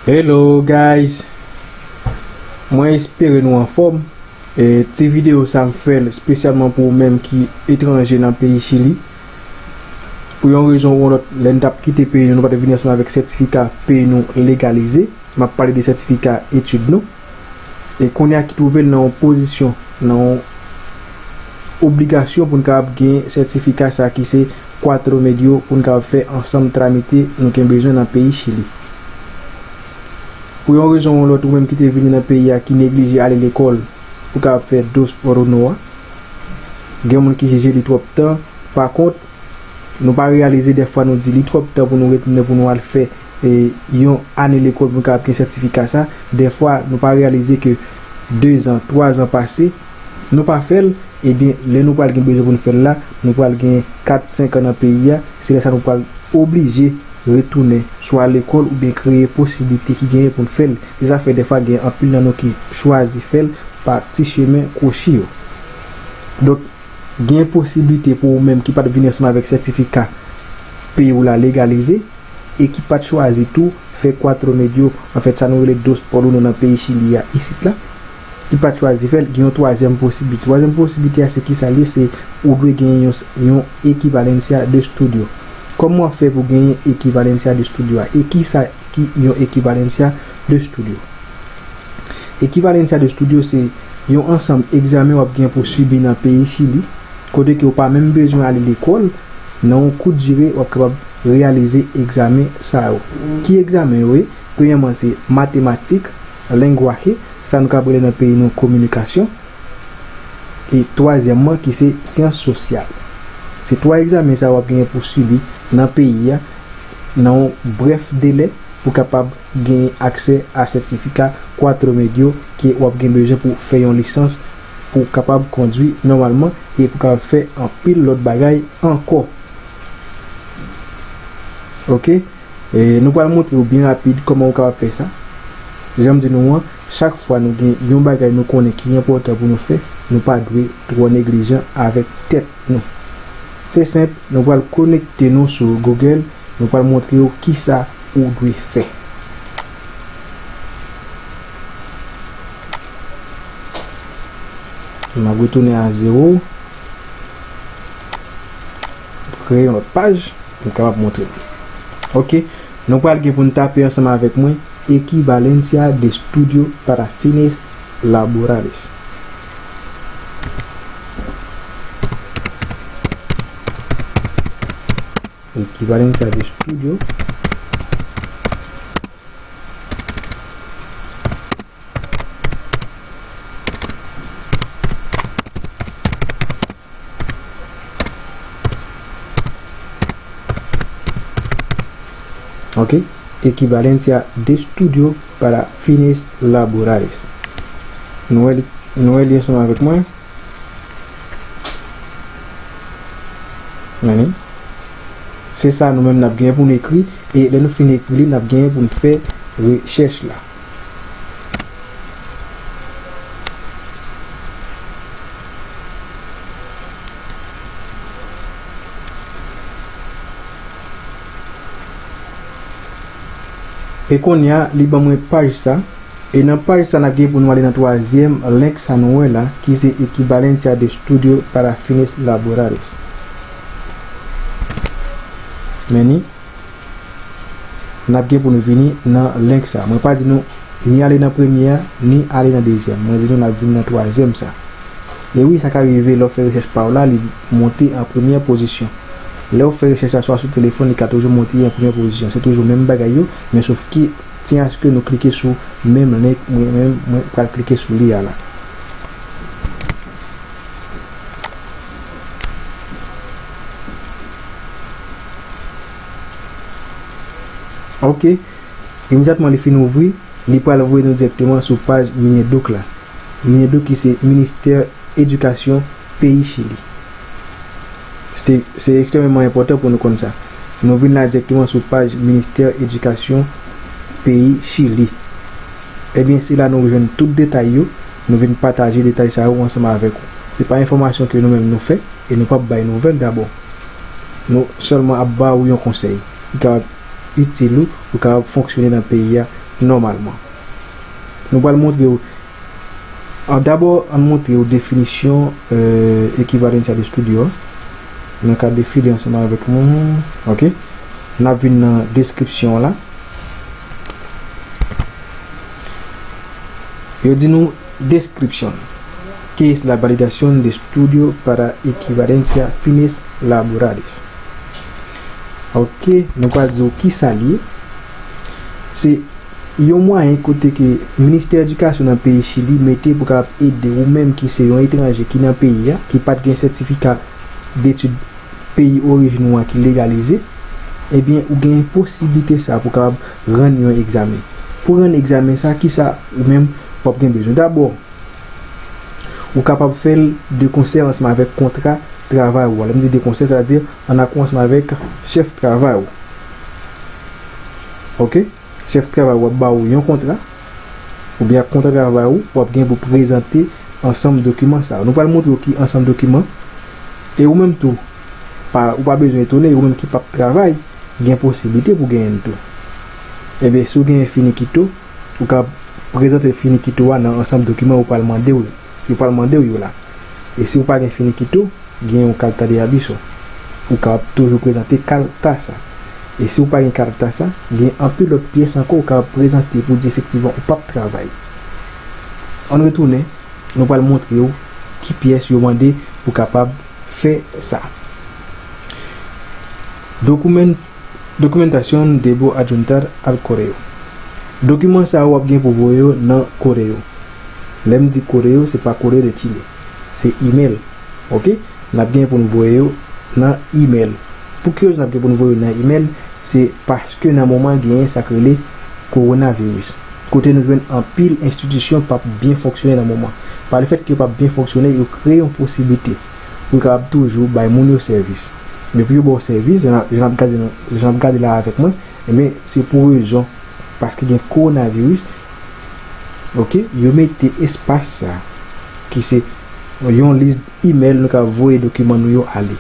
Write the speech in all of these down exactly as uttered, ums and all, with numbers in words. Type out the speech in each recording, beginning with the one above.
Hello guys. Mwen espere nou anfòm. E, ti videyo sa m fè l espesyalman pou ou menm ki etranje nan peyi Chili. Pou yon rezon ou yon lòt, lè n t ap kite peyi nou, nou pa t vini ansanm avèk sètifika peyi nou legalize. M ap pale de sètifika etid nou. E kounye a ki twouve l nan yon pozisyon, nan yon obligasyon pou n kapab gen sètifika sa ki se Cuatro Medio pou n kapab fè ansanm tramite nou gen bezwen nan peyi Chili. Pou yon rezon ou yon lòt, ou menm ki te vini nan peyi a, ki neglije ale lekòl pou kapab fè dos por uno a, gen moun ki jije li twòp tan. Pa kont, nou pa reyalize dèfwa nou di li twòp tan pou nou retounen, pou nou al fè, e, yon ane lekòl pou nou kapab gen sètifika sa. Dèfwa, nou pa reyalize ke dezan, twazan pase, nou pa fè l, ebyen, lè nou pral gen bezwen pou nou fè l la, nou pral gen kat, senk an nan peyi a, se lè sa nou pral oblije retounen, swa lekòl oubyen kreye posiblite ki genyen pou n fè l. Se sa fè dèfwa gen anpil nan nou ki chwazi fè l pa ti chemen kwochi yo. Donk, gen posiblite pou ou menm ki pa t vini ansanm avèk sètifika peyi w la legalize e ki pa t chwazi tou fè Cuatro Medio, anfèt, sa nou rele dos por uno nan peyi Chili a isit la, ki pa t chwazi fè l, gen yon twazyèm posiblite. Twazyèm posiblite a, se kisa l ye? Se ou dwe genyen yon, yon equivalencia de estudio. Kòman w ap fè pou genyen equivalencia de estudio a? E kisa ki yon equivalencia de estudio? Equivalencia de estudio se yon ansanm egzamen w ap gen pou sibi nan peyi Chili, kote ke w pa menm bezwen ale lekòl nan yon kout dire w ap kapab reyalize egzamen sa yo. Ki egzamen yo ye? Premyèman, se matematik, lenguaje, sa nou ka rele nan peyi nou kominikasyon, e twazyèmman, ki se syans sosyal. Se twa egzamen sa yo w ap genyen pou sibi nan peyi a nan yon brèf delè pou kapab gen aksè a sètifika Cuatro Medio ke w ap gen bezwen pou fè yon lisans, pou kapab kondwi nòmalman e pou kapab fè anpil lòt bagay ankò. Oke? E, nou pral montre w byen rapid kòman ou kapab fè sa. Jan m di nou an, chak fwa nou gen yon bagay nou konnen ki enpòtan pou nou fè, nou pa dwe twò neglijan avèk tèt nou. Se senp, nou pral konekte nou sou Google, nou pral montre w kisa ou dwe fè. M ap retounen a zewo. Kreye yon lòt paj pou m kapab montre nou. Oke, nou pral gen pou n tape ansanm avèk mwen, Equivalencia de estudio para fines laborales. Equivalencia de estudio. Ok, equivalencia de estudio para fines laborales. Nou wè li, nou wè li ansanm avèk mwen. Men li. Se sa nou menm n ap genyen pou n ekri, e lè nou fin ekri li, n ap genyen pou n fè rechèch la. E kounye a, li ban mwen paj sa. E nan paj sa, n ap gen pou nou ale nan twazyèm link sa nou wè la, ki se Equivalencia de Estudio para Fines Laborales. Men ni, n ap gen pou nou vini nan link sa. Mwen pa di nou ni ale nan premye a, ni ale nan dezyèm. Mwen di nou n ap vini nan twazyèm sa. E wi, sa ka rive lè w fè rechèch pa w la, li monte an premyè pozisyon. Lè w fè rechèch la swa sou telefòn, li ka toujou monte an premyè pozisyon. Se toujou menm bagay yo, men sof ki, tyen aske nou klike sou menm link mwen menm, mwen pral klike sou li a la. Ok. Imedyatman li fin ouvri, li pral voye nou dirèkteman sou paj Mineduc la. Mineduc ki se Ministè Edikasyon peyi Chili. Se, se ekstrèmeman enpòtan pou nou konn sa. Nou vin la dirèkteman sou paj Ministè Edikasyon peyi Chili. Ebyen, se la nou jwenn tout detay yo. Nou vin pataje detay sa yo ansanm avèk ou. Se pa enfòmasyon ke nou menm nou fè, e nou p ap bay nouvèl dabò. Nou sèlman ap ba ou yon konsèy ki kapab itil ou pou kapab fonksyone nan peyi a nòmalman. Nou pral montre w, an, dabò, ann montre w definisyon, euh, Equivalenza de Studio a. Mwen ka defile ansanm avèk nou. Ok. N ap vin nan deskripsyon la. Yo di nou description. ¿Qué es la validación de estudio para equivalencia fines laborales? Ok, nou pral di w ki sa l ye. Se yon mwayen kote ke Ministè Edikasyon nan peyi Chili mete pou kapab ede ou menm ki se yon etranje ki nan peyi a, ki pa t gen sètifika detid peyi orijin ou an ki legalize, ebyen, ou gen posiblite sa pou kapab rann yon egzamen. Pou rann egzamen sa, ki sa ou menm w ap gen bezwen? Dabò, ou kapab fè l de konsè ansanm avèk kontra travay ou a. Lè m di de konsè, sa vle di an akò ansanm avèk chèf travay ou. Ok? Chèf travay ou ap ba ou yon kontra, oubyen ak kontra travay ou, w ap gen pou prezante ansanm dokiman sa yo. Nou pral montre w ki ansanm dokiman, e ou menm tou, pa, ou pa bezwen etone, ou menm ki p ap travay, gen posiblite pou genyen l tou. Ebyen, si w genyen finikito, ou ka prezante finikito a nan ansanm dokiman yo pral mande w, yo pral mande w yo la. E si w pa gen finikito, gen yon carta de aviso. Ou kapab toujou prezante carta sa. E si w pa gen carta sa, gen anpil lòt pyès ankò ou kapab prezante pou di efektivman ou p ap travay. Ann retounen, nou pral montre w ki pyès yo mande pou kapab fè sa. Documen-, Documentación debo adjuntar al correo. Dokiman sa yo w ap gen pou voye yo nan correo. Lè m di correo, se pa Correo de Chile. Se email. Ok? N ap gen pou n voye yo nan email. Pou ki rezon n ap gen pou n voye yo nan email? Se paske nan moman genyen sa k rele kowonaviris. Kote nou jwenn anpil enstitisyon p ap byen fonksyone nan moman. Pa lefètke yo p ap byen fonksyone, yo kreye yon posiblite pou yo kapab toujou bay moun yo sèvis. Men pou yo ba w sèvis, jan n ap, jan n ap gade, jan n ap gade la avèk mwen, ebyen, se pou rezon paske gen kowonaviris, ok, yo mete espas sa, ki se yon lis email nou ka voye dokiman nou yo ale.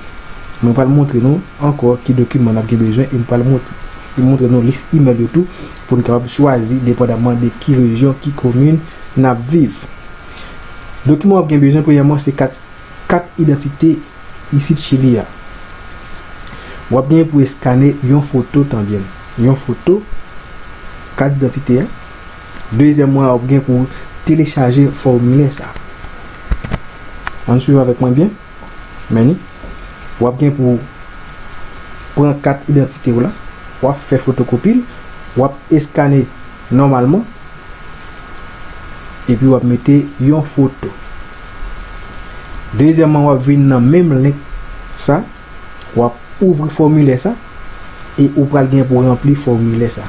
Mwen pral montre nou ankò ki dokiman n ap gen bezwen e m pral montre, montre nou lis email yo tou pou n kapab chwazi depandaman de ki rejyon, ki komin n ap viv. Dokiman w ap gen bezwen, premyèman, se kat, kat idantite isit Chili a. W ap gen pou eskane yon foto tanbyen. Yon foto kat idantite a. Dezyèmman, w ap gen pou telechaje fòmilè sa. Ann swiv avèk mwen byen. Men ni. W ap gen pou pran kat idantite w la. W ap fè fotokopi l. W ap eskane nòmalman. Epi w ap mete yon foto. Dezyèmman, w ap vin nan menm link sa. W ap ouvri fòmilè sa. E ou pral gen pou ranpli fòmilè sa.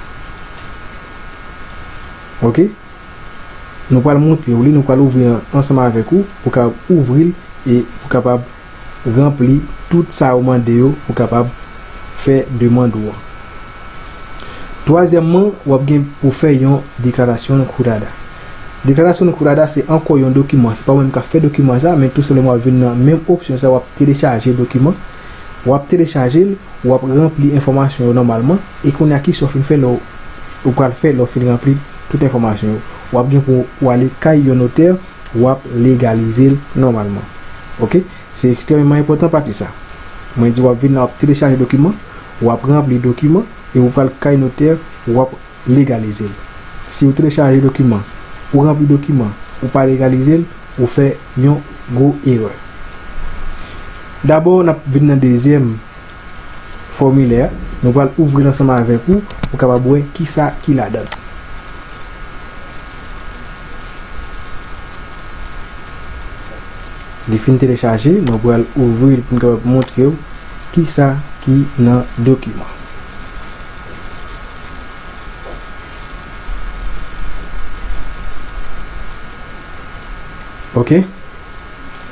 Ok? Nou pral montre w li, nou pral ouvri l ansanm avèk ou, pou kapab ouvri l e pou kapab ranpli tout sa yo mande yo pou kapab fè demann ou an. Twazyèmman, w ap gen pou fè yon deklarasyon jurada. Deklarasyon jurada se ankò yon dokiman, se pa ou menm k ap fè dokiman sa, men tou senpleman w ap vin nan menm opsyon sa, w ap telechaje dokiman, w ap telechaje l, w ap ranpli enfòmasyon yo nòmalman, e kounye a ki sa w fin fè lè w, ou pral fè lè w fin ranpli tout enfòmasyon yo? W ap gen pou w ale kay yon notè, w ap legalize l nòmalman. Ok? Se ekstrèmeman enpòtan pati sa. Mwen di w ap vin la, w ap telechaje dokiman, w ap ranpli dokiman, e ou pral kay notè, w ap legalize l. Si w telechaje dokiman, ou ranpli dokiman, ou pa legalize l, ou fè yon gwo erè. Dabò, n ap vin nan dezyèm fòmilè a. Nou pral ouvri l ansanm avèk ou pou kapab wè kisa ki ladan l. Li fin telechaje, mwen pral ouvri l pou m kapab montre w kisa ki nan dokiman. Ok?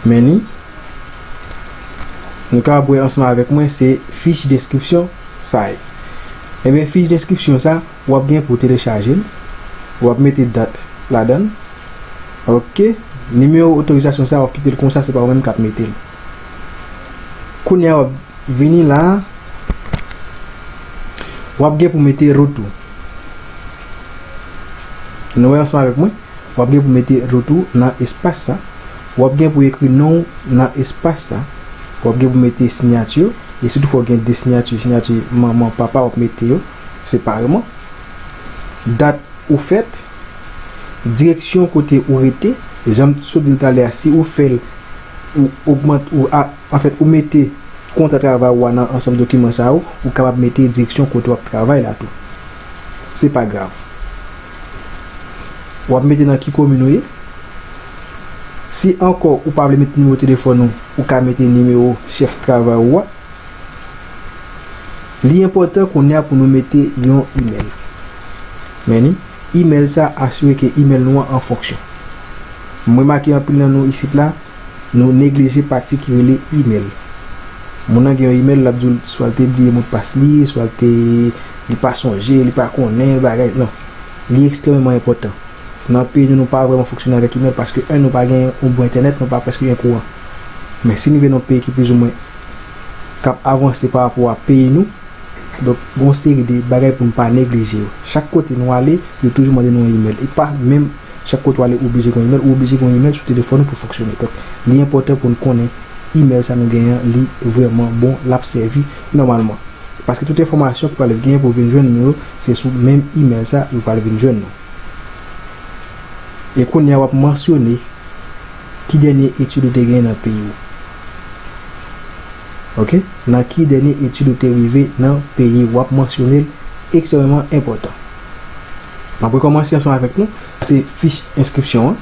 Men ni. Nou kapab wè ansanm avèk mwen, se fich deskripsyon sa ye. Ebyen, fich deskripsyon sa, w ap gen pou telechaje l. W ap mete dat ladan l. Ok. Nimewo otorizasyon sa, w ap kite l konsa, se pa ou menm k ap mete l. Kounye a, w ap vini la, w ap gen pou mete retou. Nou wè ansanm avèk mwen, w ap gen pou mete retour nan espas sa. W ap gen pou ekri non w nan espas sa. W ap gen pou mete siyati w. E si toutfwa w gen de siyati, siyati manman, papa, w ap mete yo separeman. Dat ou fèt, direksyon kote ou rete, jan m sot di l talè a, si ou fè l, ou ogmante, ou a, anfèt, ou mete kontra travay ou a nan ansanm dokiman sa yo, ou kapab mete direksyon kote w ap travay la tou. Se pa grav. W ap mete nan ki komin ou ye. Si ankò ou pa vle mete nimewo telefòn ou, ou ka mete nimewo chèf travay ou a. Li enpòtan kounye a pou nou mete yon imèl. Men ni, imèl sa asire ke imèl nou an an fonksyon. M remake anpil nan nou isit la, nou neglije pati ki rele imèl. Moun nan gen yon imèl, l ap di w swa l te bliye modpas li, swa l te, li pa sonje, li pa konnen, bagay, non. Li ekstrèmeman enpòtan. Nan peyi nou, nou pa vrèman fonksyone avèk imèl paske, en, nou pa gen yon bon entènèt, nou pa prèske gen kouran. Men si nou viv nan yon peyi ki plizoumwen k ap avanse pa rapò a peyi nou, donk, gen yon seri de bagay pou nou pa neglije yo. Chak kote nou ale, yo toujou mande nou yon imèl. E pa menm chak kote w ale oblije gen yon imèl, ou oblije gen yon imèl sou telefòn ou pou fonksyone. Donk, li enpòtan pou nou konnen imèl sa nou genyen an, li vrèman bon, l ap sèvi nòmalman. Paske tout enfòmasyon ki pral genyen pou vin jwenn nou yo, se sou menm imèl sa yo pral vin jwenn nou. E kounye a w ap mansyone ki dènye etid ou te genyen nan peyi w. Oke? Nan ki dènye etid ou te rive nan peyi w, w ap mansyone l, ekstrèmeman enpòtan. M ap rekòmanse ansanm avèk nou, se fich enskripsyon an.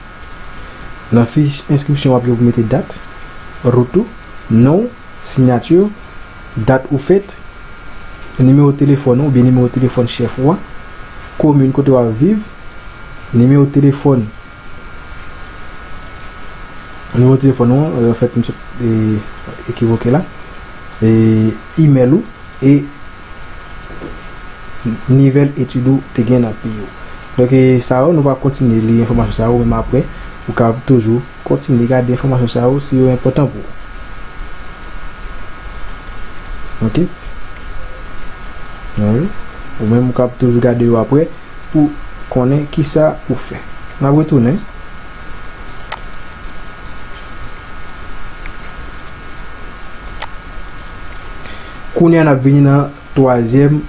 Nan fich enskripsyon, w ap gen pou mete dat, retour, non, siyati, dat ou fèt, nimewo telefòn ou oubyen nimewo telefòn chèf ou a, komin kote w ap viv, nimewo telefòn, nimewo telefòn ou an, e, anfèt, m sot, e, ekivoke la, e, imèl ou, e nivo etid ou te gen nan peyi w. Donk, e, sa yo, nou va kontinye li enfòmasyon sa yo, menm apre, ou kapab toujou kontinye gade enfòmasyon sa yo si yo enpòtan pou ou. Oke? Ou menm, ou kapab toujou gade yo apre pou konnen kisa ou fè. N ap retounen. Kounye a, n ap vini nan twazyèm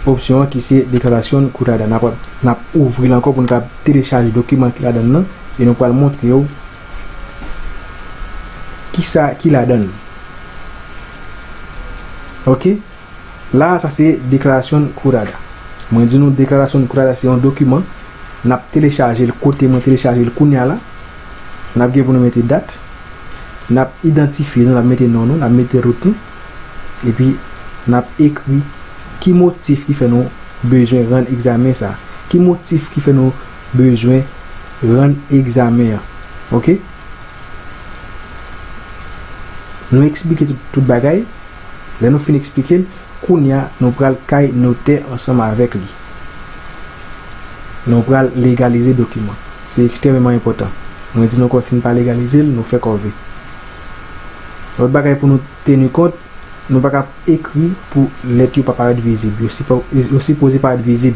opsyon an ki se deklarasyon kurada. N ap, n ap ouvri l ankò pou n ka telechaje dokiman ki ladan l nan e nou pral montre w kisa ki ladan l. Oke? La, sa se deklarasyon kurada. Mwen di nou deklarasyon kurada se yon dokiman. N ap telechaje l kote mwen telechaje l kounye a la. N ap gen pou nou mete dat. N ap idantifye nou, n ap mete non nou, n ap mete retour nou. Epi, n ap ekri ki motif ki fè nou bezwen rann egzamen sa. Ki motif ki fè nou bezwen rann egzamen an. Oke? Nou eksplike tout, tout bagay. Lè nou fin eksplike l, kounye a, nou pral kay notè ansanm avèk li. Nou pral legalize dokiman. Se ekstrèmeman enpòtan. Mwen di nou ankò, si n pa legalize l, nou fè kòve. Lòt bagay pou nou teni kont, nou pa ka ekri pou lèt yo pa parèt vizib. Yo sipo-, yo sipoze parèt vizib.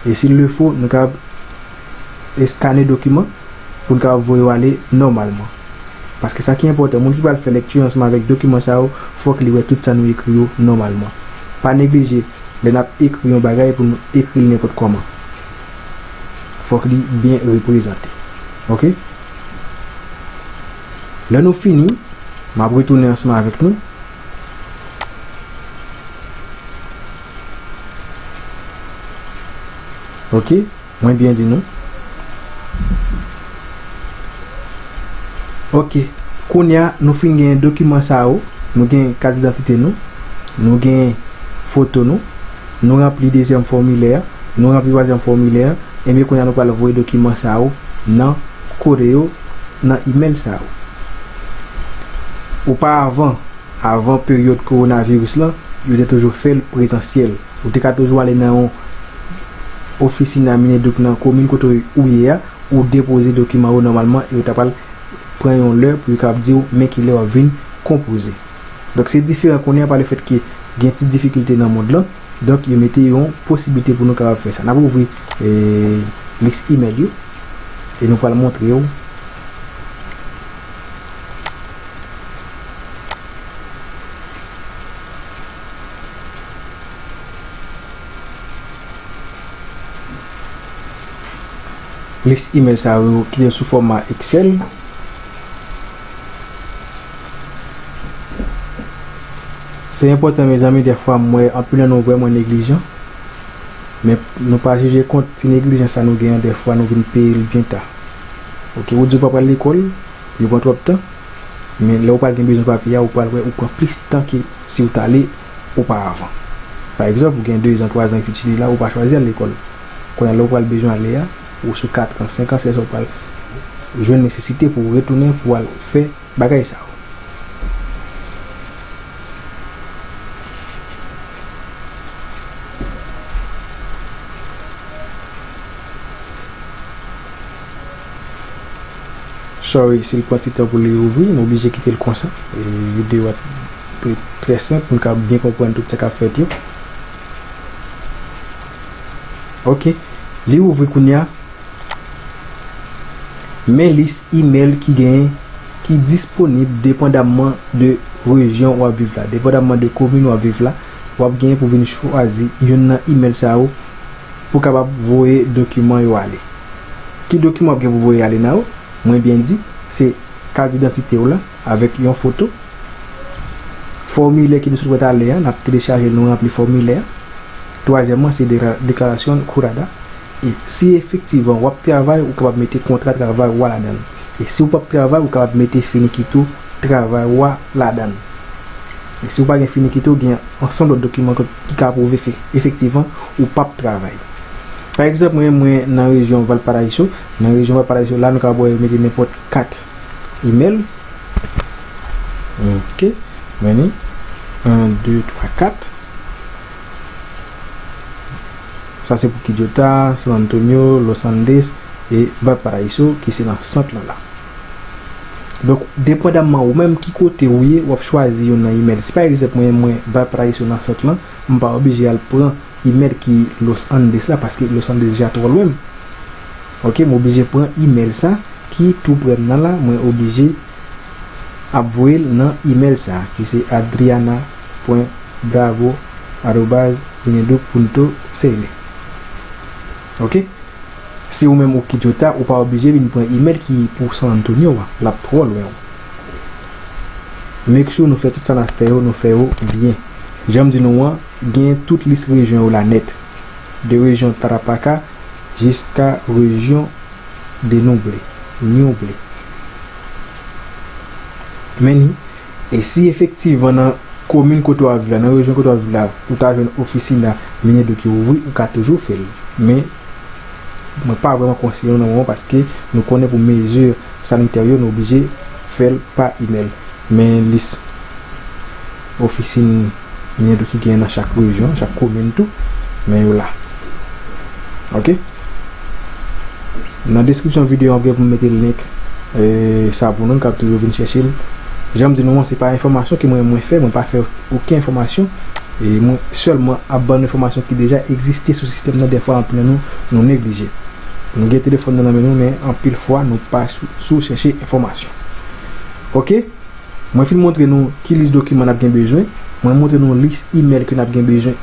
E si l le fo, nou ka eskane dokiman pou n ka voye yo ale nòmalman. Paske sa ki enpòtan, moun ki pral fè lekti ansanm avèk dokiman sa yo, fòk li wè tout sa nou ekri yo nòmalman. Pa neglije, lè n ap ekri yon bagay, pou nou ekri l nenpòt kòman. Fòk li byen reprezante. Oke? Lè nou fini, m ap retounen ansanm avèk nou. Oke? Mwen byen di nou. Oke. Kounye a, nou fin gen dokiman sa yo. Nou gen kat idantite nou. Nou gen foto nou. Nou ranpli dezyèm fòmilè a. Nou ranpli twazyèm fòmilè a. Ebyen, kounye a, nou pral voye dokiman sa yo nan kote yo, nan imèl sa yo. Oparavan, avan peryòd kowonaviris lan, yo te toujou fè l prezansyèl. Ou te ka toujou ale nan yon ofisin a Mineduc nan komin kote ou ye a, ou depoze dokiman ou nòmalman e yo ta pral pran yon lè pou yo kapab di w men kilè w ap vin konpoze. Donk, se diferan kounye a pa lefèt ke gen ti difikilte nan mond lan, Donk, yo mete yon posiblite pou nou kapab fè sa. N ap ouvri, e, lis email yo e nou pral montre w lis email sa yo ki te sou fòma Excel. Se enpòtan, mezanmi, dèfwa m wè anpil nan nou vrèman neglijan. Men nou pa jije kont ti neglijans sa nou gen an, dèfwa nou vin peye l byen ta. Oke, ou di w pa pral lekòl, yo pran twòp tan, men lè w pral gen bezwen papye a, ou pral wè ou pran plis tan ke si w t ale oparavan. Pa egzanp, ou gen dezan, twazan etid fini la, ou pa chwazi al lekòl. Kounye a, lè w pral bezwen ale a, ou sou katran, senkan, sèz, ou pral jwenn nesesite pou w retounen pou w al fè bagay sa yo. Sorry, si l pran ti tan pou li ouvri, m oblije kite l konsa. E videyo a t-, trè senp, nou ka byen konprann tout sa k ap fèt yo. Oke, li ouvri kounye a. Men lis email ki genyen, ki disponib depandamman de rejyon w ap viv la, depandamman de komin w ap viv la, w ap genyen pou vin chwazi youn nan email sa yo pou kapab voye dokiman yo ale. Ki dokiman w ap gen pou voye ale nan yo? Mwen byen di, se kat idantite w la avèk yon foto. Fòmilè ke nou sot wè talè a, n ap telechaje l, nou ranpli fòmilè a. Twazyèmman, se dekla-, deklarasyon kurada. E si efektivman w ap travay, ou kapab mete kontra travay ou a ladan l. E si w p ap travay, ou kapab mete finikito travay ou a ladan l. E si w pa gen finikito, gen ansanm lòt dokiman ki, ki ka pwouve fe-, efektivman ou p ap travay. Pa egzanp, mwen, mwen nan rejyon Valparaiso. Nan rejyon Valparaiso, la, nou kapab wè yo mete nenpòt kat email. Ok. Men ni. En, de, twa, kat. Sa se pou Quillota, San Antonio, Los Andes e Valparaiso ki se nan sant lan la. Donk, depandamman ou menm ki kote ou ye, w ap chwazi youn nan email. Si pa egzanp mwen, mwen Valparaiso nan sant lan, m pa oblije al pran email ki Los Andes la, paske Los Andes ja twò lwen m. Ok, m oblije pran email sa ki tou prè m nan la, mwen oblije ap voye l nan email sa, ki se adriana pwen bravo arobaz mineduc punto cl. Ok? Si ou menm ou Quillota, ou pa oblije vin pran email ki pou San Antonio a, l ap twò lwen w. Make sure nou fè tout sa n ap fè yo, nou fè yo byen. Jan m di nou an, gen tout lis rejyon yo la nèt. De rejyon Tarapacá jiska rejyon de Ñuble, Ñuble. Men ni, e si efektivman nan komin kote w ap viv la, nan rejyon kote w ap viv la, ou ta jwenn ofisin la, Mineduc yo ouvri, ou ka toujou fè l. Men, mwen pa vrèman konseye nou nan moman paske nou konnen pou mezi sanitè yo, nou oblije fè l pa email. Men lis ofisin Mineduc ki genyen nan chak rejyon, chak komin tou, men yo la. Ok? Nan deskripsyon videyo an, m gen pou m mete link, e, sa pou nou, n ka toujou vin chèche l. Jan m di nou an, se pa enfòmasyon ke mwen, mwen fè, mwen pa fè okenn enfòmasyon. E mwen sèlman ap ban nou enfòmasyon ki deja egziste sou sistèm nan, dèfwa anpil nan nou, nou neglije. Nou gen telefòn nan nan men nou, men anpil fwa, nou pa sou, sou chèche enfòmasyon. Ok? Mwen fin montre nou ki lis dokiman n ap gen bezwen. Mwen montre nou lis email ke n ap gen bezwen.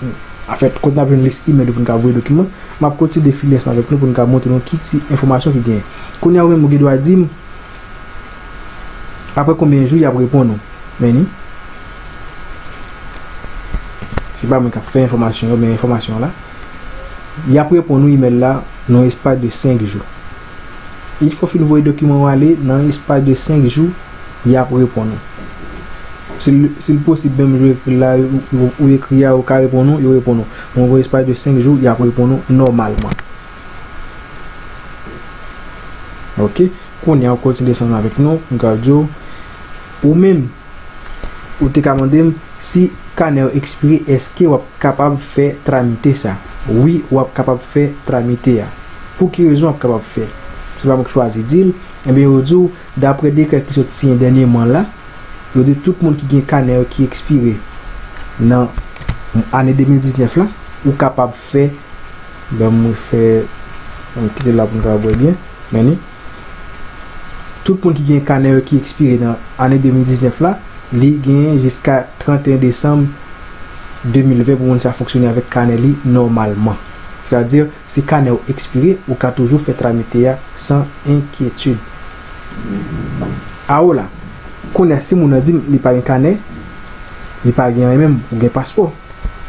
Anfèt, kote n ap jwenn lis email yo pou n ka voye dokiman. M ap kontinye defile ansanm avèk nou pou n ka montre nou ki ti enfòmasyon ki genyen. Kounye a, ou menm ou gen dwa di m, apre konbyen jou y ap reponn ou. Men ni. Se pa mwen k ap fè enfòmasyon yo, men enfòmasyon la. Y ap reponn ou email la nan yon espas de senk jou. Yon fwa w fin voye dokiman w ale, nan espas de senk jou, y ap reponn ou. Si l, si l posib, menm jan w ekri l la, ou, ou, ou ekri a, yo ka reponn ou, yo reponn ou. Men w voye espas de senk jou, y ap reponn ou nòmalman. Ok? Kounye a, w kontinye ansanm avèk nou, m ka di w, ou menm, ou te ka mande m, si kanè w ekspire, èske w ap kapab fè tramite sa? Wi, w ap kapab fè tramite a. Pou ki rezon w ap kapab fè l? Se pa mwen k chwazi di l. Ebyen, yo di w, daprè dekrè ki sot siyen dènyèman la, yo di tout moun ki gen kanè yo ki ekspire nan ane de mil diznèf la, ou kapab fè, ban m refè, ban m kite l la pou n kapab wè byen, men ni. Tout moun ki gen kanè yo ki ekspire nan ane de mil diznèf la, li genyen jiska trannteyen desanm de mil ven pou moun sa fonksyone avèk kanè li nòmalman. Sètadi, si kanè w ekspire, ou ka toujou fè tramite a san enkyetid. Awo la, kounye a, si moun nan di m li pa gen kanè, li pa gen anyen menm, ou gen paspò.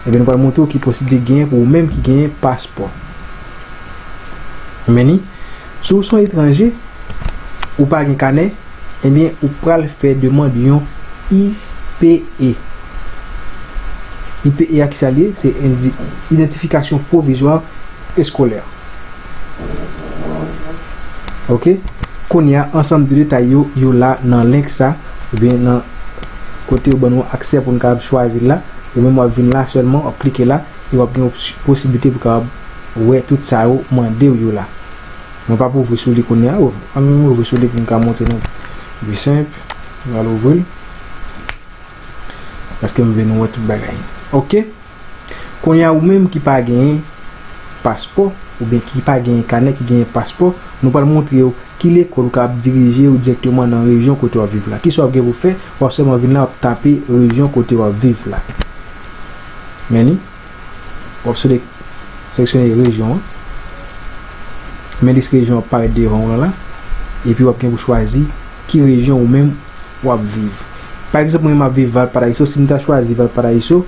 Ebyen, nou pral montre w ki posiblite genyen pou ou menm ki genyen paspò. Men ni, si w se yon etranje, ou pa gen kanè, ebyen, ou pral fè demann yon I P E. I P E a, ki sa l ye? Se indi-, idantifikasyon pwovizwa eskolè. Ok? Kounye a, ansanm de detay yo, yo la nan link sa, oubyen nan kote yo ban nou aksè pou n kapab chwazi l la. Ou menm w ap vin la sèlman, w ap klike la, e w ap gen ops-, posiblite pou w kapab wè tout sa yo mande w yo la. Mwen p ap ouvri sou li kounye a. O, ann ouvri sou li pou m ka montre nou. Pi senp, m pral ouvri l. Paske m vle nou wè tout bagay. Ok? Kounye a, ou menm ki pa genyen paspò, oubyen ki pa genyen kanè, ki genyen paspò, nou pral montre w ki lekòl ou kapab dirije w dirèkteman nan rejyon kote w ap viv la. Kisa w ap gen pou fè? W ap sèlman vin la, w ap tape rejyon kote w ap viv la. Men ni, w ap sele-, seleksyone rejyon an. Men lis rejyon ap parèt devan w lan la. Epi w ap gen pou chwazi ki rejyon ou menm w ap viv. Pa egzanp, mwen, m ap viv Valparaíso. Si m ta chwazi Valparaíso,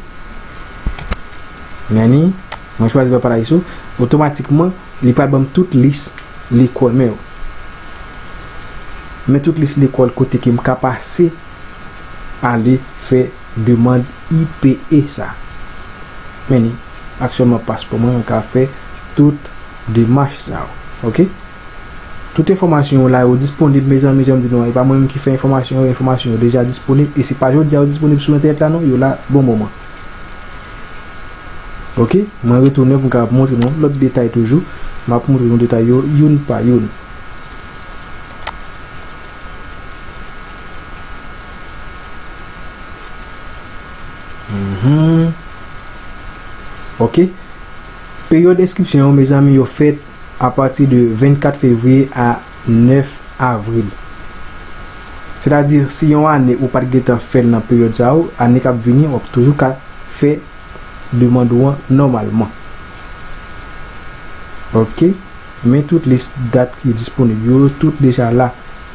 men ni, mwen chwazi Valparaíso, otomatikman, li pral ban m tout lis lekòl mwen yo. Men tout lis lekòl kote ke m ka pase ale fè demann I P E sa. Men ni, aktyèlman paspò mwen, mwen ka fè tout demach sa yo. Ok? Tout enfòmasyon yo la, yo disponib, mezanmi, jan m di nou an, e pa mwen menm ki fè enfòmasyon yo, enfòmasyon yo deja disponib, e se pa jodi a yo disponib sou entènèt la non, yo la bon moman. Ok, mwen retounen pou m kapab montre nou lòt detay toujou, m ap montre nou detay yo youn pa youn. Mhm. Ok. Peryòd enskripsyon yo, mezanmi, yo fèt apati de vennkat fevriye a nèf avril. Sètadi, si yon ane ou pa t gentan fè l nan peryòd sa yo, ane k ap vini, w ap toujou ka fè demann ou an nòmalman. Ok. Men tout lis dat ki disponib yo, tout deja la.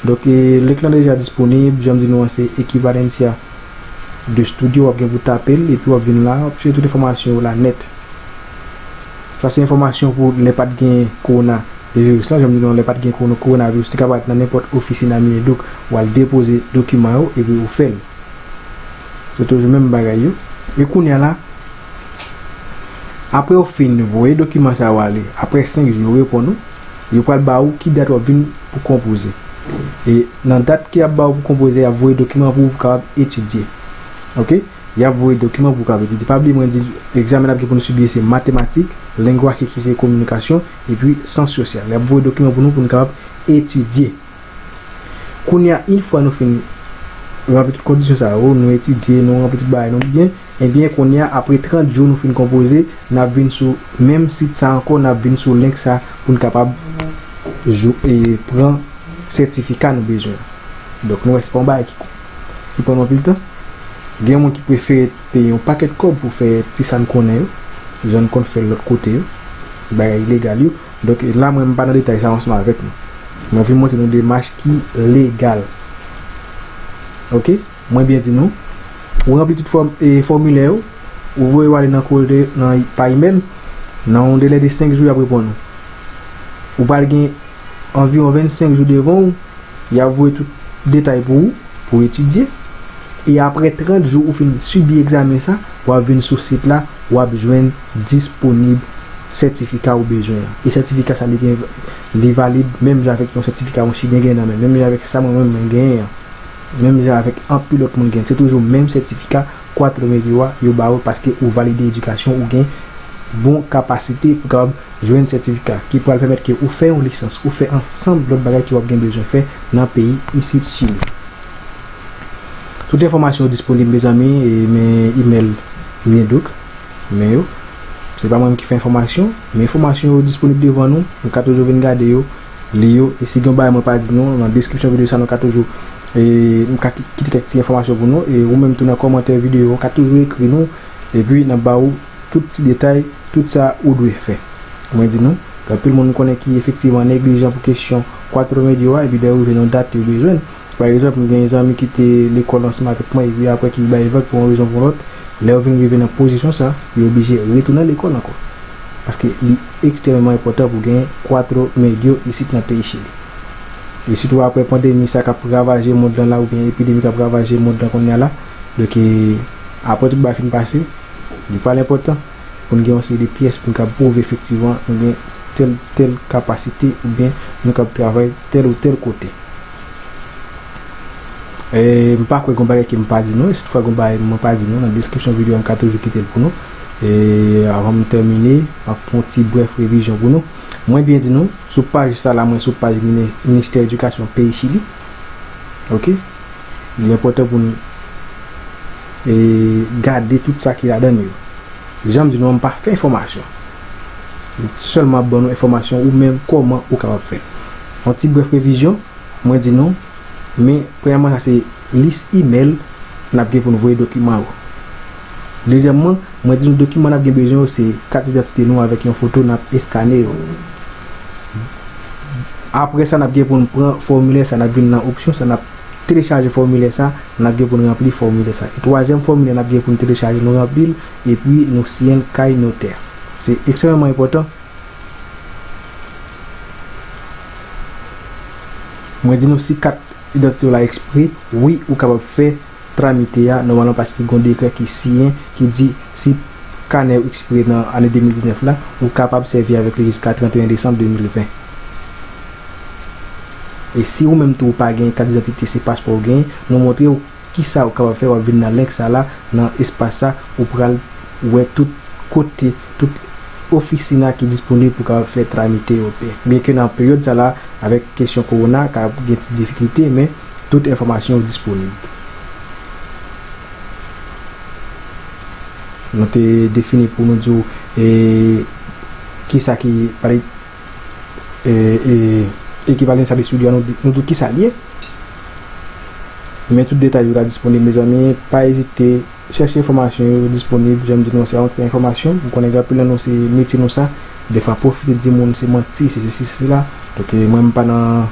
Donk, e, link lan deja disponib, jan m di nou an, se Equivalencia de Studio, w ap gen pou tape l, epi w ap vin la, w ap chèche tout enfòmasyon yo la nèt. Sa se enfòmasyon pou lè pa t gen kowonaviris lan, jan m di nou an, lè pa t gen kowonaviris, ou te ka parèt nan nenpòt ofisin a Mineduc, w al depoze dokiman yo, epi ou fè l. Se toujou menm bagay yo. E kounye a la, apre yo fin voye dokiman sa yo ale, apre senk jou yo reponn ou, yo pral ba ou ki dat w ap vin pou konpoze. E nan dat ke y ap ba ou pou konpoze, y ap voye dokiman pou ou kapab etidye. Ok? Y ap voye dokiman pou ou kapab etidye. Pa bliye mwen di, egzamen n ap gen pou nou sibiye se matematik, lengwaje ki se kominikasyon, epi syans sosyal. Y ap voye dokiman pou nou pou nou kapab etidye. Kounye a, yon fwa nou fin ranpli tout kondisyon sa yo, nou etidye, nou ranpli tout bagay nou byen, ebyen, kounye a, apre trant jou nou fin konpoze, n ap vin sou menm sit sa ankò, n ap vin sou link sa pou n kapab jou-, e, pran sètifika nou bezwen an. Donk, nou wè se pa yon bagay ki, ki pran nou anpil tan. Gen moun ki prefere peye yon pakèt kòb pou fè ti sa n konnen yo, jan n konn fè l lòt kote yo, ti bagay ilegal yo. Donk, la, mwen, m pa nan detay sa yo ansanm avèk nou. Mwen vin montre nou demach ki legal. Ok? Mwen byen di nou, ou ranpli tout fòm-, e, fòmilè yo, ou voye yo ale nan kote, nan, pa imèl, nan yon delè de senk jou, y ap reponn ou. Ou pral gen anviwon vennsenk jou devan w, y ap voye tout detay pou ou, pou w etidye. E apre trant jou ou fin sibi egzamen sa, w ap vin sou sit la, w ap jwenn disponib sètifika ou bezwen an. E sètifika sa, li gen, li valid menm jan avèk yon sètifika yon Chilyen gen nan men, menm jan avèk sa mwen menm mwen genyen an, menm jan avèk anpil lòt moun gen. Se toujou menm sètifika Cuatro Medio a yo ba ou paske ou valide edikasyon, ou gen bon kapasite pou kapab jwenn sètifika ki pral pèmèt ke ou fè yon lisans, ou fè ansanm lòt bagay ke w ap gen bezwen fè nan peyi isit Chili. Tout enfòmasyon yo disponib, mezanmi, e men imèl Mineduc, men yo. Se pa mwen menm ki fè enfòmasyon, men enfòmasyon yo disponib devan nou, nou ka toujou vin gade yo, li yo, e si gen bagay mwen pa di nou, nan deskripsyon videyo sa, nou ka toujou, e, m ka ki- kite kèk ti enfòmasyon pou nou, e ou menm tou nan kòmantè videyo, ou ka toujou ekri nou, epi n ap ba ou tout ti detay, tout sa ou dwe fè. Mwen di nou, gen anpil moun m konnen ki efektivman neglijan pou kesyon kwatro medio a, epi lè yo rive nan dat yo bezwen. Pa egzanp, m gen yon zanmi ki te lekòl ansanm avèk mwen, epi apre ki bay vag pou yon rezon pou lòt, lè yo vin rive nan pozisyon sa, yo oblije retounen lekòl ankò. Paske li ekstrèmeman enpòtan pou gen kwatro medio isit nan peyi Chili. E sitou apre pandemi sa k ap ravaje mond lan la, oubyen epidemi k ap ravaje mond lan kounye a la, donk, e, apre tout bagay fin pase, li pral enpòtan pou n gen yon seri de pyès pou n kab pwouve efektivman nou gen tèl, tèl kapasite oubyen nou kab travay tèl ou tèl kote. E, m pa kwè gen bagay ke m pa di nou, e si toutfwa gen bagay mwen pa di nou, nan deskripsyon videyo a, m ka toujou kite l pou nou. E, avan m tèmine, m ap fè yon ti brèf revizyon pou nou. Mwen byen di nou, sou paj sa la, mwen sou paj mini- Ministè Edikasyon peyi Chili. Oke? Li enpòtan pou n, e, gade tout sa ki ladan l yo. Jan m di nou, m pa fè enfòmasyon. M sèlman ap ban nou enfòmasyon ou menm kòman ou kapab fè. Yon ti brèf revizyon, mwen di nou, men premyèman sa se lis imèl n ap gen pou n voye dokiman yo. Dezyèmman, mwen di nou dokiman n ap gen bezwen yo se kat idantite nou avèk yon foto n ap eskane yo. Apre sa, n ap gen pou n pran fòmilè sa, n ap vin nan opsyon sa, n ap telechaje fòmilè sa, n ap gen pou n ranpli fòmilè sa. E twazyèm fòmilè n ap gen pou n telechaje, nou ranpli l, epi nou siyen l kay notè. Se ekstrèmeman enpòtan. Mwen di nou si kat idantite w la ekspire, wi, ou kapab fè tramite a nòmalman paske gen yon dekrè ki siyen ki di si kanè w ekspire nan ane de mil diznèf la, ou kapab sèvi avèk li jiska trannteyen desanm de mil ven. E si ou menm tou ou pa gen kat idantite, se paspò ou gen, nou montre w kisa ou kapab fè, w ap vin nan link sa la, nan espas sa, ou pral wè tout kote, tout ofisina ki disponib pou kapab fè tramite yo. Byenke nan peryòd sa la, avèk kesyon kowona, ka gen ti difikilte, men tout enfòmasyon yo disponib. Nou te defini pou nou di w, e, kisa ki, pale, e, e, ekivalensa de estudio a, nou di, nou di w kisa l ye. Men tout detay yo la disponib, mezanmi, pa ezite chèche enfòmasyon yo disponib, jan m di nou, se yon fè enfòmasyon, m konnen gen anpil nan nou se metye nou sa, defwa pwofite di moun se manti, se sesi, se sela. Donk, e, mwen m pa nan,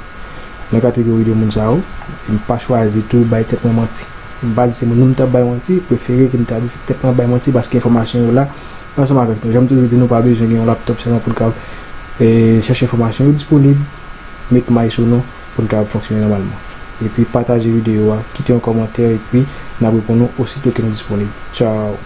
nan kategori de moun sa yo, e m pa chwazi tou bay tèt mwen manti. M pa di se moun nou m t ap bay manti, prefere ke m ta di se tèt mwen bay manti paske enfòmasyon yo la ansanm avèk nou. Jan m toujou di nou, pa bezwen gen yon laptop sèlman pou n ka, e, chèche enfòmasyon yo disponib, met may sou nou pou n ka fonksyone nòmalman. Epi pataje videyo a, kite yon kòmantè, epi n ap reponn ou osito ke nou disponib. Tchaw!